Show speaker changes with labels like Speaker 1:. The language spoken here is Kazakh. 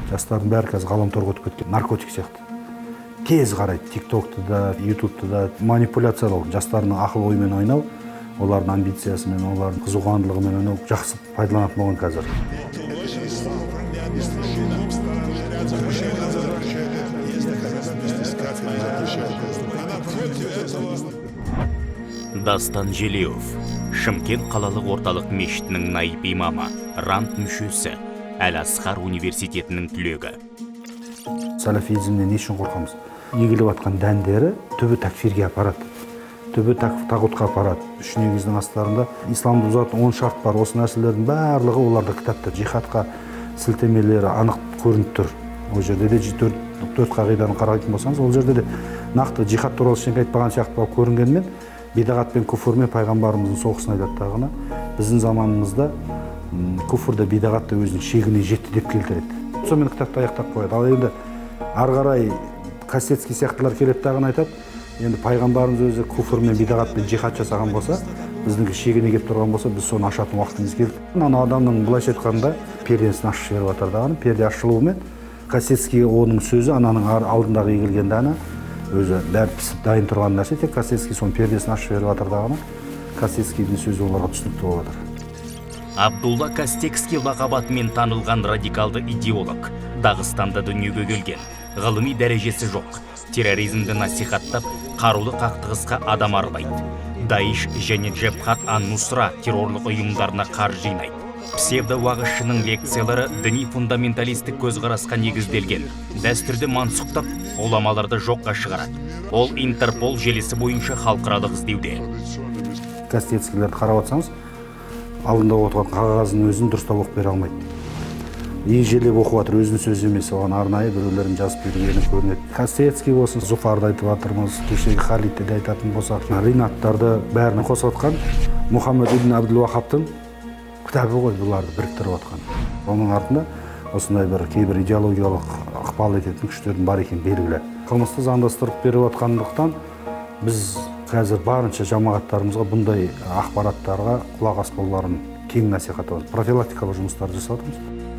Speaker 1: Жастардың бәрі қазір ғаламторға өтіп кеткен, наркотик сияқты. Тез қарайды, тиктокты да, ютубты да, манипуляциялау, жастардың ақыл ойымен ойнау, олардың амбициясымен, олардың қызуқандылығымен ойнау жақсы пайдаланатын болған қазір.
Speaker 2: Дастан Желеуов, Шымкент қалалық орталық мешітінің наиб имамы, РАНД мүшесі, Әл-Асхар университетінің түлегі.
Speaker 1: Салафизмнен не үшін қорқамыз? Егіліп жатқан дәндері түбі тәкфирге апарады, түбі тағутқа апарады. Үш негіздің астарында исламды бұзатын 10 шарт бар. Осы нәрселердің барлығы оларда кітапта жихадқа сілтемелері анық көрініп тұр. Ол жерде де төрт қағиданы қарайтын болсаңыз, ол жерде де нақты жихад туралы ештеңе айтпаған сияқты болып көрінгенімен, бидағат пен күфірмен пайғамбарымыздың соғысын айтады дағыны. Біздің заманымызда күфір де бидағат та өзінің шегіне жетті деп келтіреді. Сонымен кітапты аяқтап қояды. Ал енді ары қарай Костецкий сияқтылар келеді дағыны айтады. Енді пайғамбарымыз өзі күфір мен бидағатпен жихад жасаған болса, біздіңкі шегіне келіп тұрған болса, біз соны ашатын уақытымыз келді. Ана адамның былайша айтқанда пердесін ашып жіберіп жатыр дағыны. Перде ашылуымен Костецкий оның сөзі ананың алдындағы егілген дәні өзі бәрі пісіп дайын тұрған нәрсе, тек Костецкий соның пердесін ашып жіберіп жатыр дағыны. Костецкийдің сөзі оларға түсінікті болып жатыр.
Speaker 2: Абдулла Костецкий лақап атымен танылған радикалды идеолог, Дағыстанда дүниеге келген, ғылыми дәрежесі жоқ, терроризмді насихаттап, қарулы қақтығысқа адам аралайды. Даиш және Джебхат ан-Нусра террорлық ұйымдарына қаржы жинайды. Псевдо-уағызшының лекциялары діни фундаменталистік көзқарасқа негізделген, дәстүрді мансұқтап, ғұламаларды жоққа шығарады. Ол Интерпол желісі бойынша халықаралық іздеуде.
Speaker 1: Костецкийлерді қарап отырсаңыз, алдында отырған қағазының өзін дұрыстап оқып бере алмайды. Ежелеп оқып жатыр, өзінің сөзі емес, оған арнайы біреулердің жазып бергені көрінеді. Костецкий болсын, Зуфарды айтып жатырмыз, кешегі Халидті де айтатын болсақ, Ринаттарды бәрін қосып жатқан Мұхаммед ибн Абдул Вахабтың кітабы ғой бұларды біріктіріп жатқан. Оның артында осындай бір кейбір идеологиялық ықпал ететін күштердің бар екені белгілі. Қылмысты заңдастырып беріп жатқандықтан біз қазір барынша жамағаттарымызға бұндай ақпараттарға құлақ аспауларын кең насихаттап, профилактикалық жұмыстар жасап жатырмыз.